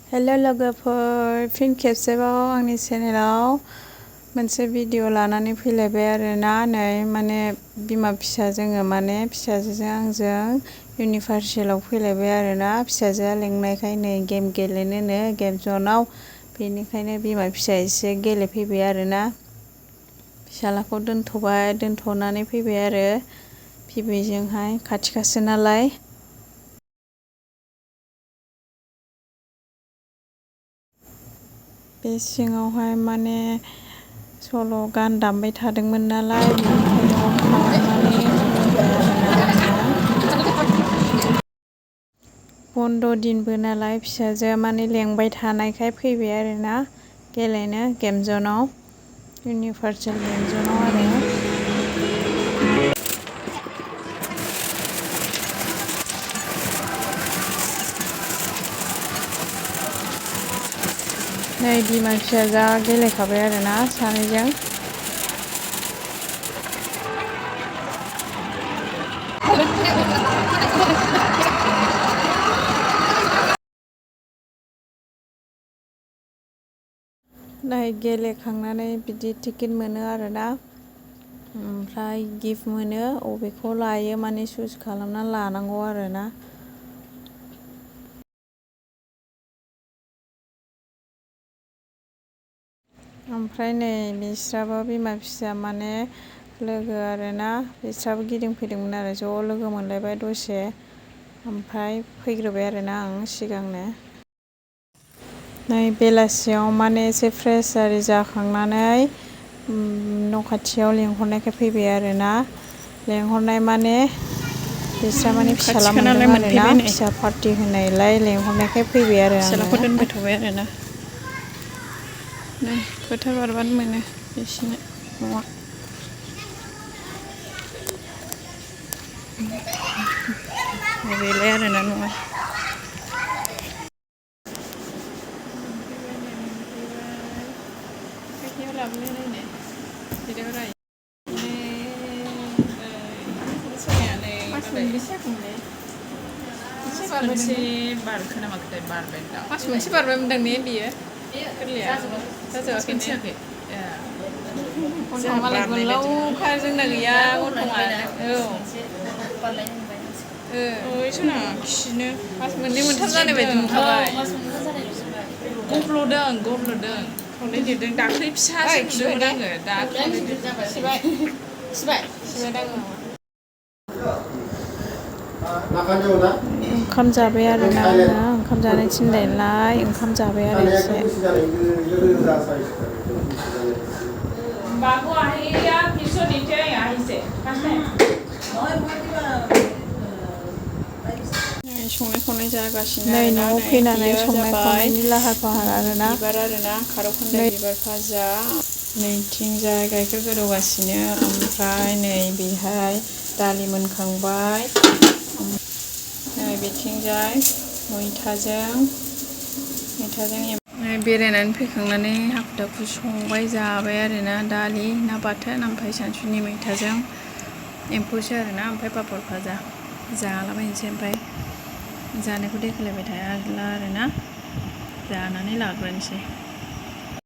Hello लोगोफोर, फिन खेबसेबाव आंनि चेनेलाव मोनसे भिडिअ लानानै फैलायबाय आरोना। नै माने बिमा फिसा जोङो माने फिसाजोजों आंजों इउनिभार्सेलाव फैलायबाय आरोना। फिसाजोआ लेंनायखाय नै गेम गेलेनोनो गेम जनाव, बेनिखायनो बिमा फिसा एसे गेलेफैबाय आरोना। फिसालाखौ दोनथ'नानै फैबाय आरो बिबैजोंहाय, खाथि नालाय। बे सिङावहाय माने सल' गान दामबाय थादोंमोन नालाय, बेनिखायनो अन खालामनानै होबाय आरोना आङो। बन्द' दिनबो नालाय फिसाजोआ माने लेंबाय थानायखाय फैबाय आरोना गेलेनो गेम जनाव, इउनिभार्सेल गेम जनाव आरो। नै बिमा फिसाजोआ गेलेखाबाय आरोना सानैजों। नै गेलेखांनानै बिदि टिकेट मोनो आरोना, ओमफ्राय गिफ्ट मोनो। अबेखौ लायो माने चुज खालामना लानांगौ आरोना। ओमफ्राय नै बिस्राबो बिमा फिसा माने लोगो आरोना, बिस्राबो गिदिंफैदोंमोन आरो ज' लोगो मोनलायबाय दसे। ओमफ्राय फैग्रोबाय आरोना आं सिगांनो। नै बेलासियाव माने एसे फ्रेस आरि जाखांनानै न' खाथियाव लेंहरनायखाय फैबाय आरोना। लेंहरनाय माने बिस्रा माने फिसाला मोनदों आरोना, फिसा पार्टि होनायलाय लेंहरनायखाय फैबाय आरो आङो। फिसालाखौ दोनबाय थाबाय आरोना। नै फोथार बारबानो मोनो बिसिनो न'आ। बेलाय आरोना न'आ। मास मोनसे बारबायमोनदां ने बियो गोरलैया? जाजायाखै। मालाय गोलावखा, जोंना गैया गन्थंआ। सना खिनो मास मोननै मोनथाम जानाय बायदि मोनखाबाय। गब्ल'दों खावलाय देरदों दाख्लै फिसासो नुदोंमोन आङो, दा खावलाय देरदों। सिबाय दाङो। ओंखाम जाबाय आरोना आङो, ओंखाम जानो थिननायलाय ओंखाम जाबाय आरो एसे। संनाय खावनाय जागासिनो। नै न'आव फैनानै संनाय खावनायनि लाहार फाहार आरोना। बिबार आरोना, खारौ खान्दाय बिबार भाजा। नैथिंजाय गाइखेर गोदौगासिनो, ओमफ्राय नै बेहाय दालि मोनखांबाय। नै बेथिंजाय मैथाजों बेरायनानै फैखांनानै हाखु दाखु संबाय जाबाय आरोना। दालि ना बाथोन, ओमफ्राय सानसुनि मैथाजों एम्फौसो आरोना, ओमफ्राय पापर भाजा। जालाबायनोसै ओमफ्राय जानायखौ देखायलायबाय थाला आरोना, जानानै लाग्रोनोसै।